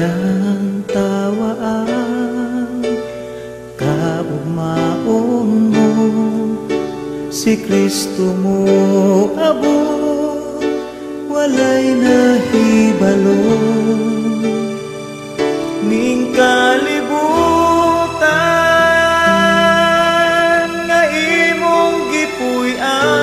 Lantawa ang kaugmaon mo, si Kristo mo abot, walay nahibalo. Ning kalibutan nga imong gipuy-an,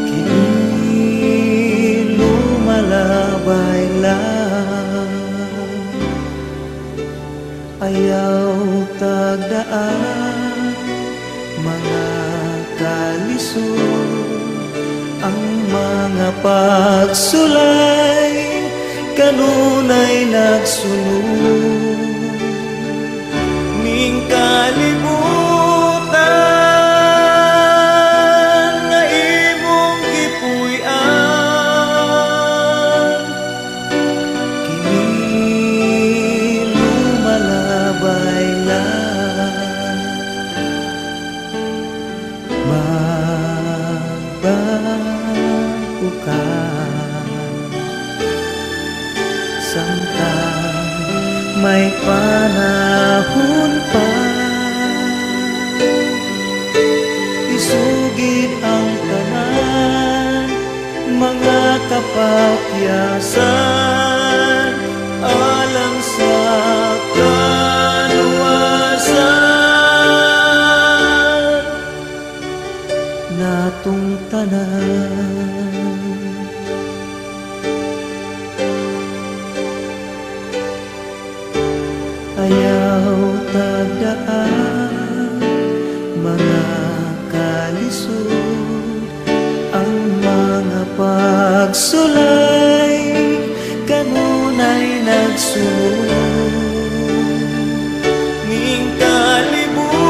kini lumalabay lang. Ayaw tagdaan mga kalisod, ang mga pagsulay kanunay nagsunod. Ning kalibutan nga imong gipuy-an, kini lumalabay lang. Magbago ka samtang may panahon pa, isugid ang tanan mga kapakyasan alang sa kaluwasan natong tanan. Ayaw tagdaan mga kalisod, ang mga pagsulay kanunay nagsunod. Ning kalibutan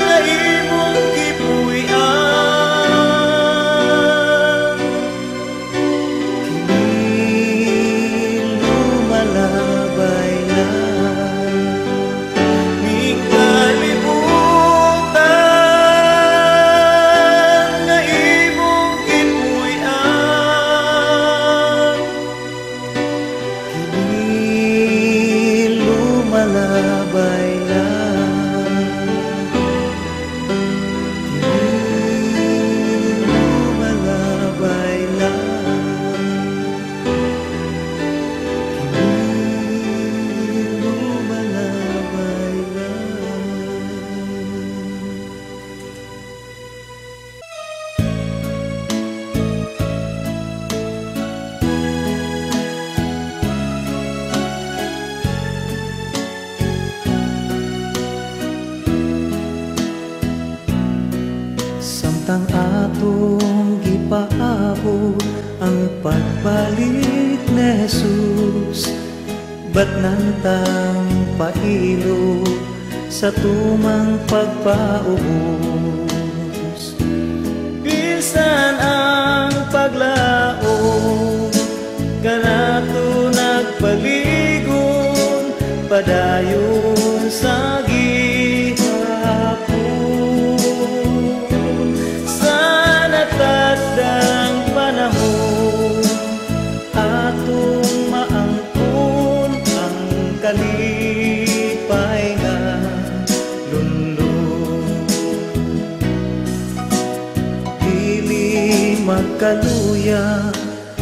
nga imong gipuy-an, kini lumalabay lang. Ning kalibutan nga imong gipuy-an, kini lumalabay lang. Kini lumalabay lang. Kini lumalabay lang. Samtang atong gipaabot ang pagbalik ni Jesus, ba't nantang pailo sa tumang pagpaubos? Bisan ang paglaom kanato nagpaligon, padayon sa gihapon. Sa natatdang panahon atong maangkon ang kalipay nga lundon. Dili magkaluya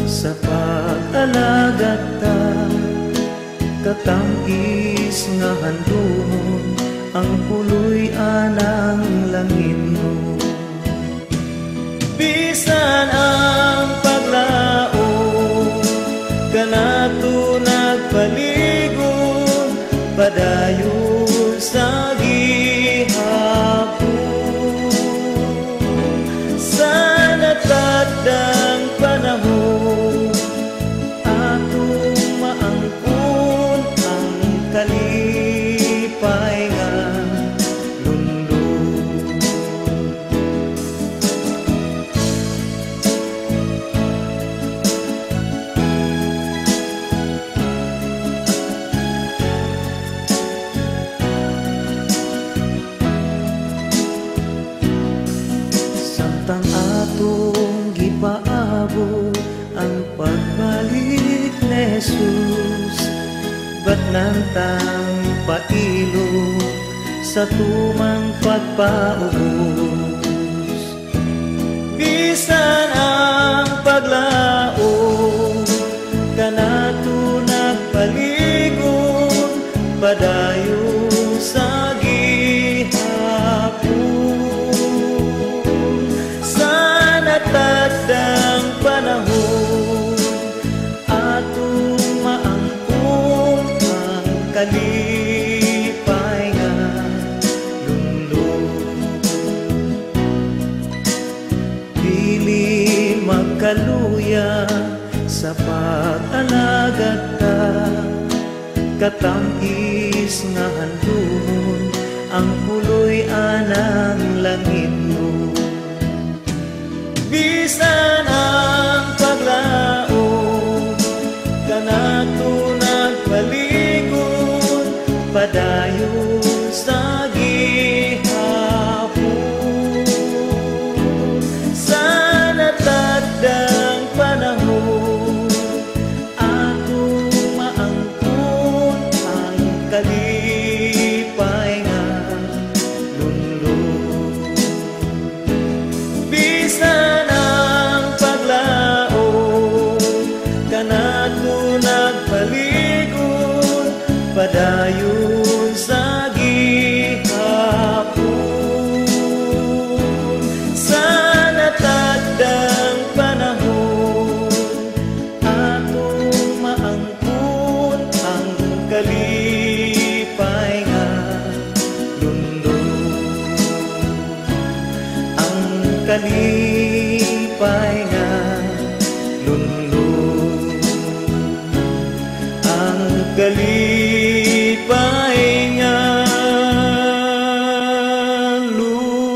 sa pag-alagad ta, katangis nga handumon ang puloy anang langit mo. Bisan ang paglaom kanato nagpaligon, padayon sa gihapon. Sa natatdang panahon atong maangkon ang kalipay nga lundon. Jesus, ba't nantang pailo sa tumang pagpaubos? Bisan ang paglaom kanato nagpaligon, padayon sa gihapon. Sa natagdang panahon, atong maangkon ang kalipay nga lunlun. Dili magkaluya sa pag-alagad ta, katamis nga handumon ang puloy anang langit mo. Bisan ang paglaom kanato nagpaligon, padayon sa gihapon. Sa natagdang panahon, atong maangkon ang kalipay nga lunlun. Bisan ang paglaom kanato nagpaligon, padayon sa gihapon. Sa natagdang panahon, atong maangkon ang kalipay nga lunlun. Ang kalipay nga lunlun. Ang kalipay nga lunlun.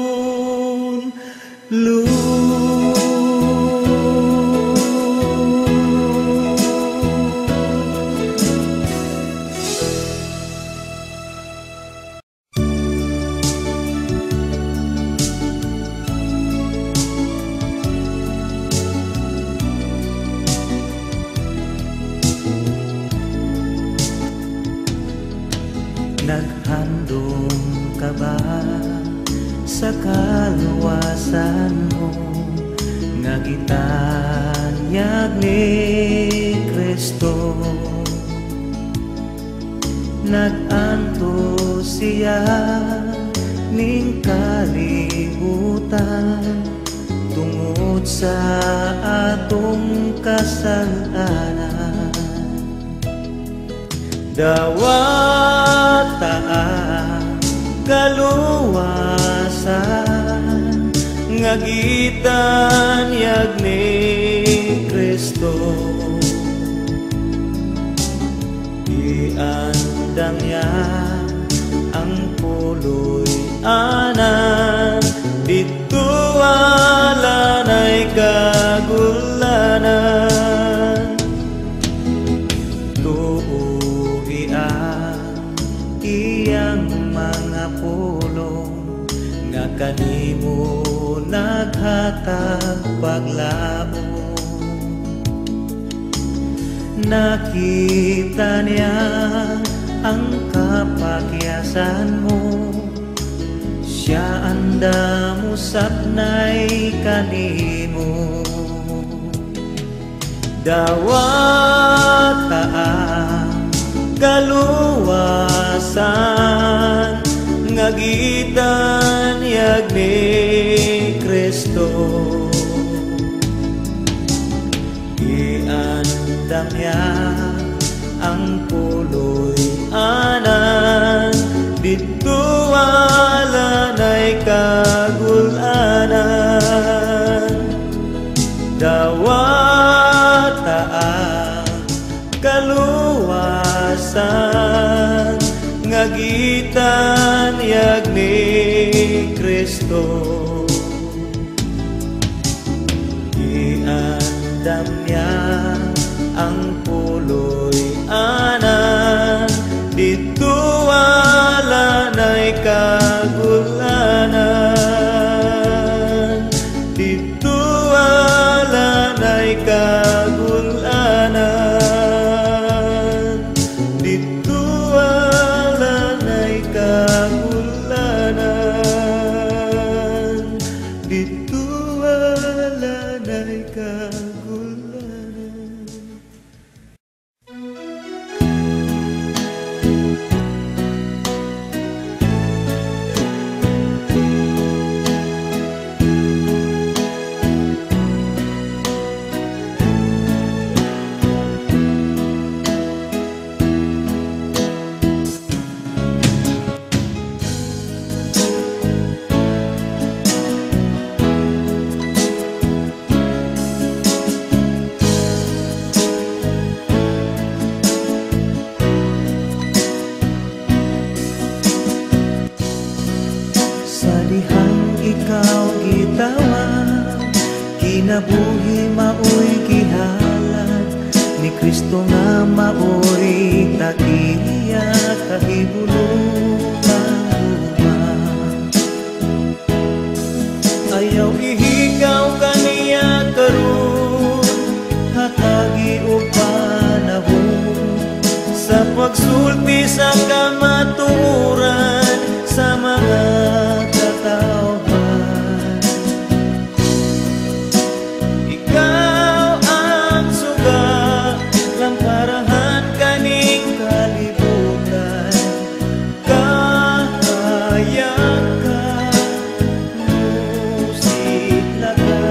Naghandom ka ba sa kaluwasan mo nga gitanyag ni Kristo? Nag-antos siya ning kalibutan tungod sa atong kasalanan. Dawata ang kaluwasan nga gitanyag ni Kristo. Iandam niya ang puloy anan, didto wala na'y kagulanan. Tuuhi ang iyang mga pulong nga kanimo naghatag paglaom. Nakita niya ang kapakyasan mo, siya andam usab nay kanimo. Dawata ang kaluwasan nga gitanyag ni Kristo. Iandam niya ang puloy anan, didto wala na'y kagulanan. Dawata ang kaluwasan nga gitanyag ni Kristo. Iandam niya ang puloy anan, didto wala na'y kagulanan. Didto wala na'y kagulanan. Kagulanan. Sa dihang ikaw gitawag, kinabuhi maoy gihalad ni Kristo nga maoy tagiya kahibulutan. Ayaw ihikaw kaniya karon, hatagi og panahon sa pagsulti sa kamatuoran sa mga katawhan. Ikaw ang suga, lamparahan kaning kalibutan. Kahayag ka, musidla ka.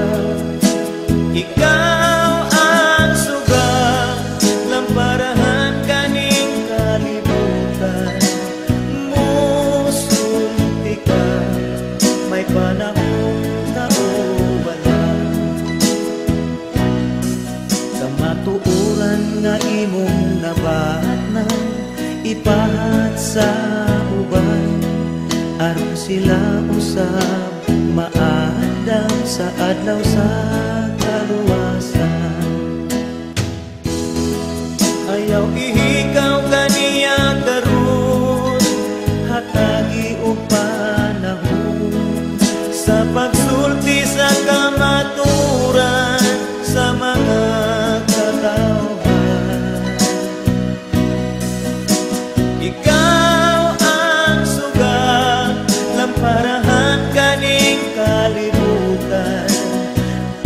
Ikaw ang suga, lamparahan kaning kalibutan. Musulti ka, may panahon ka o wala. Kamatuoran nga imong nabatnan, ipahat sa uban, aron sila usab maandam sa adlaw sa kaluwasan. Ayaw ihikaw kaniya karon, hatagi og panahon sa pagsulti sa kamatuoran sa mga katawhan. Ikaw ang suga, lamparahan kaning kalibutan.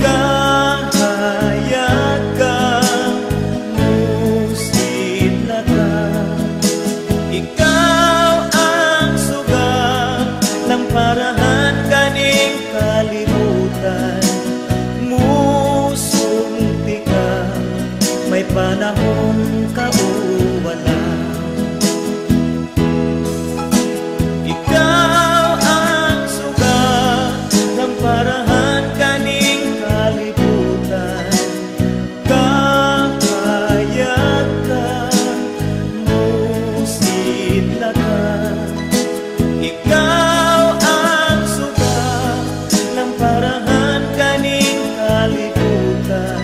Kahayag ka, musidla ka. Ikaw ang suga, lamparahan kaning kalibutan. Musulti ka, may panahon ka o wala. Ikaw ang suga, lamparahan kaning kalibutan. Kahayag ka, musidla ka. Ikaw ang suga, lamparahan kaning kalibutan.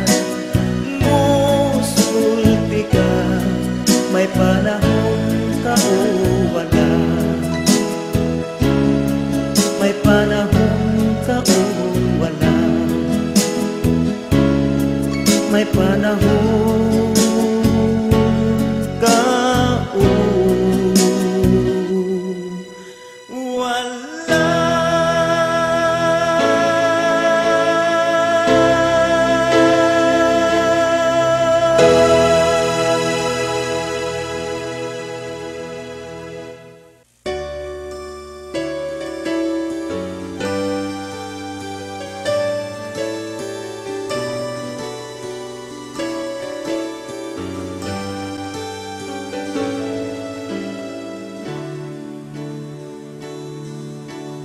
Musulti ka, may panahon ka o wala. May panahon ka o wala. May panahon ka o wala.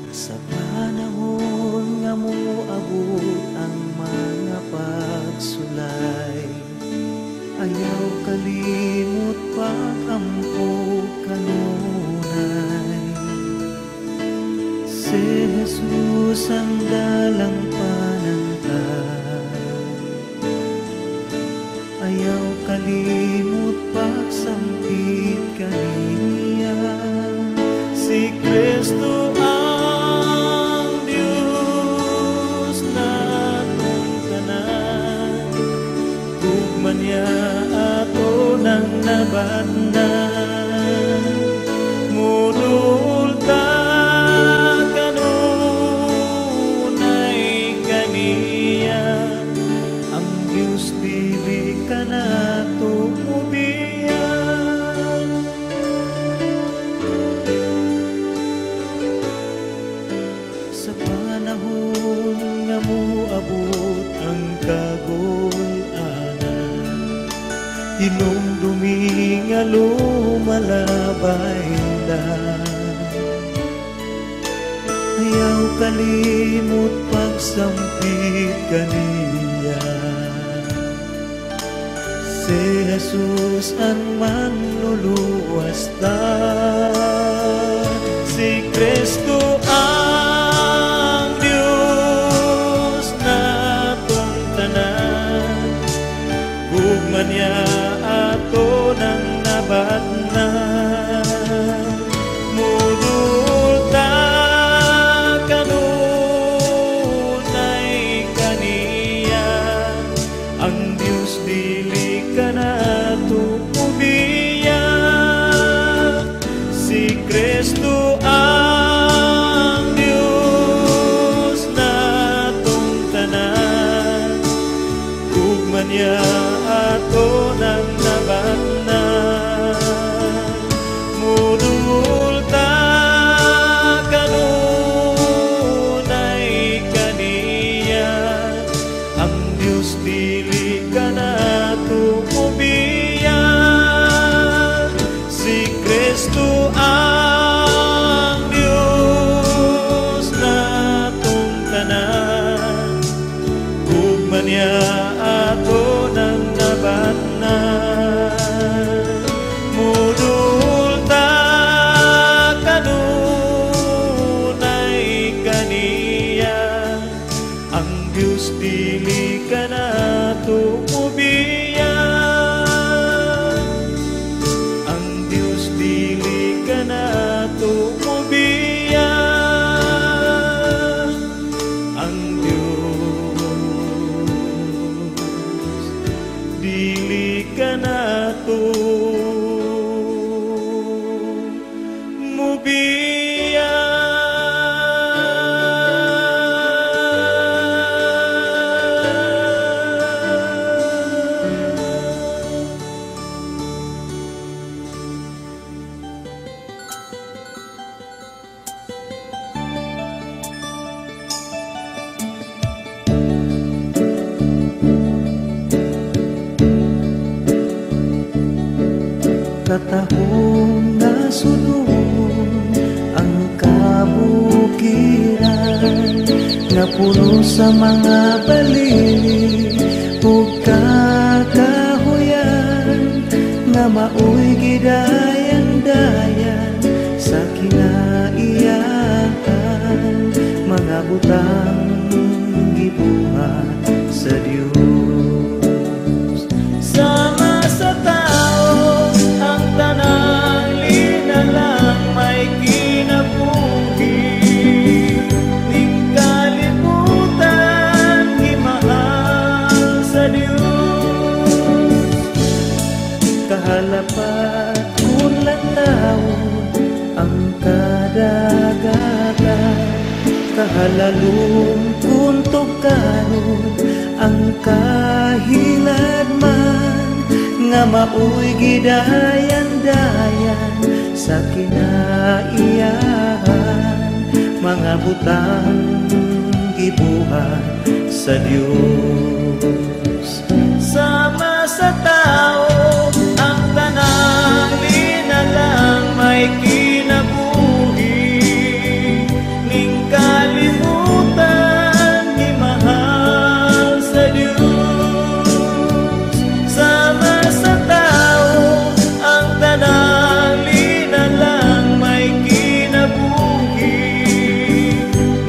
Sa panahon nga moabot ang mga pagsulay, ayaw kalimot pag-ampo kanunay. Si Jesus ang dalang panangkap, ayaw kalimot pagsampit kaniya. Si Kristo ang Diyos natong tanan, gugma niya ato nang nabatnan. Mudul ta kanunay kaniya, Hinumdumi nga lumalabay na. Ayaw kalimot pagsampit kaniya. Si Jesus ang manluluwas ta. Si Kristo ang Diyos natong tanan. Gugma niya ato nang nabatnan. Mudul ta kanunay kaniya. Ang Diyos dili kanato mubiya. Si Kristo ang Diyos natong tanan. Gugma niya ato nang nabatnan. Mudul ta kanunay kaniya. Ang Diyos dili kanato mubiya. Si Kristo ang Diyos natong tanan. Gugma niya ato nang nabatnan. Mudul ta kanunay kaniya. Ang Diyos dili kanato mubiya. Ang Diyos dili kanato mubiya. Ang Diyos dili kanato mubiya. Katahom nga sulod ang kabukiran nga puno sa mga balili ug kakahuyan nga maoy gidayan-dayan sa kinaiyakan mga butang gibuhat sa Dios. Sama sa tao ang tanang linalang may kinabuhi. Ning kalibutan gimahal sa Dios. Kahalapat kun lantawon ang kadagatan, kahalalong kun tugkaron ang kahiladman nga maoy gidayan-dayan sa kinaiyahan mga butang gibuhat sa Dios. Sama sa tao ang tanang linalang may kinabuhi. Ning kalimutan gimahal sa Dios. Sama sa tao ang tanang linalang may kinabuhi.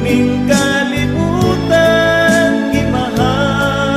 Ning kalibutan gimahal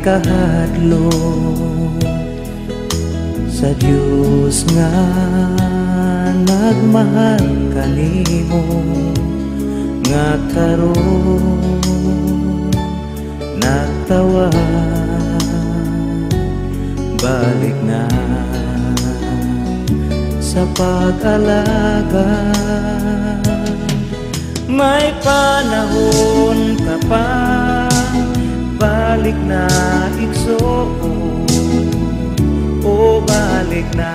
kahadlok sa Dios nga nagmahal kanimo, nga karon nagtawag, balik na sa pag-alaga. May panahon ka pa, balik na, igsoon. O balik na,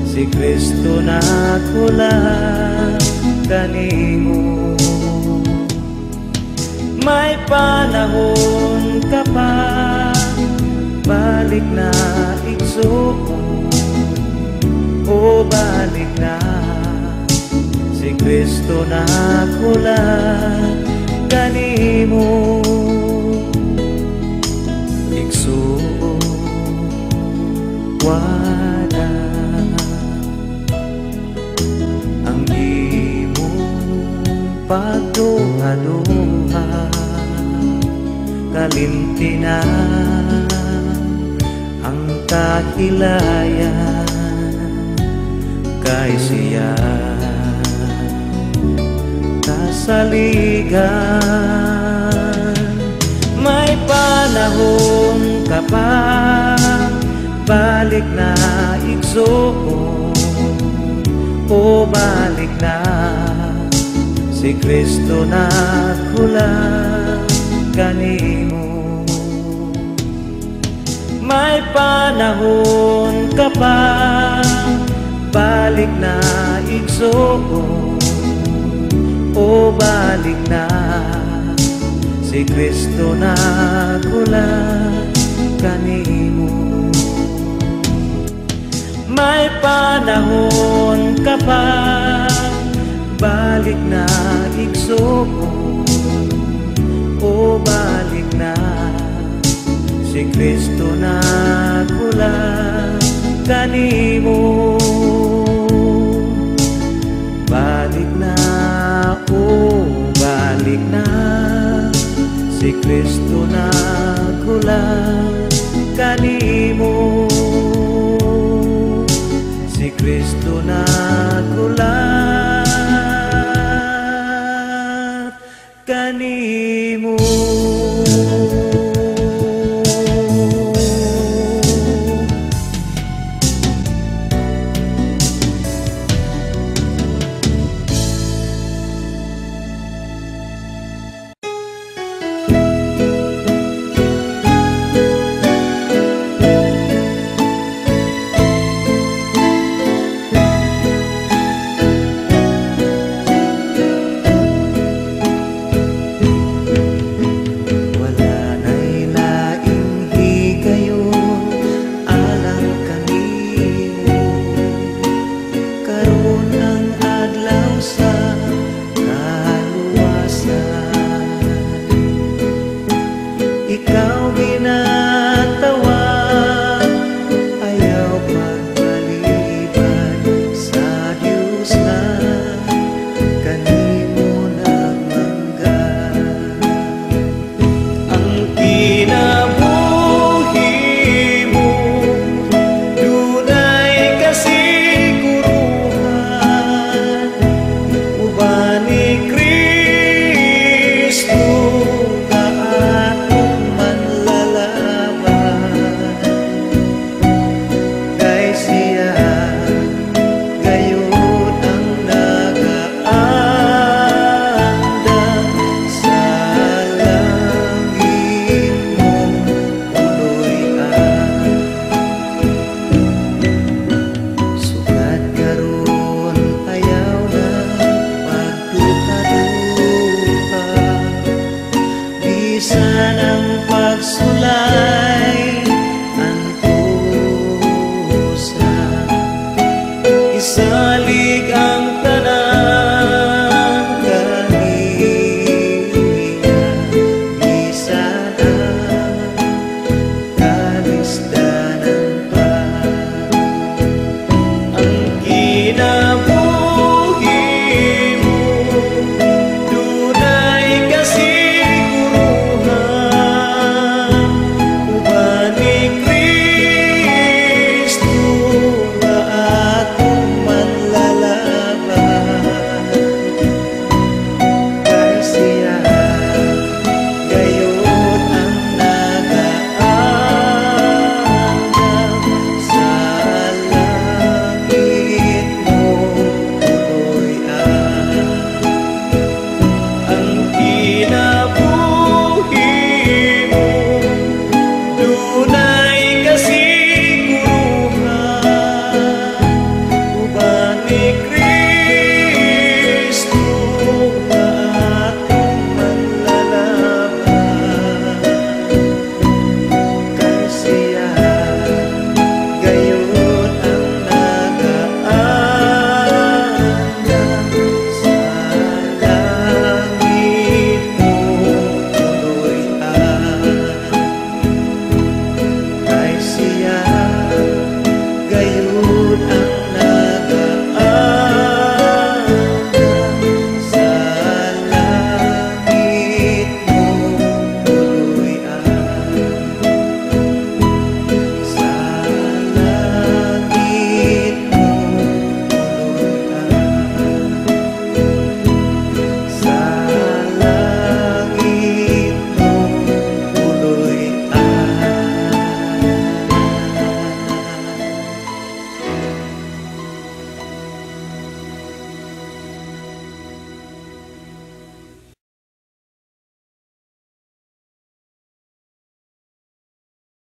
si Kristo naghulat kanimo. May panahon ka pa, balik na, igsoon. O balik na, si Kristo naghulat kanimo. Igsoon, wala ang imong pagduha-duha, kalimti na ang kahilayan kay siya kasaligan. May panahon ka pa, balik na, igsoon. O balik na, si Kristo naghulat kanimo. May panahon ka pa, balik na, igsoon. O balik na, si Kristo naghulat kanimo. May panahon ka pa, balik na, igsoon. O balik na, si Kristo naghulat kanimo. Balik na, o balik na, si Kristo naghulat.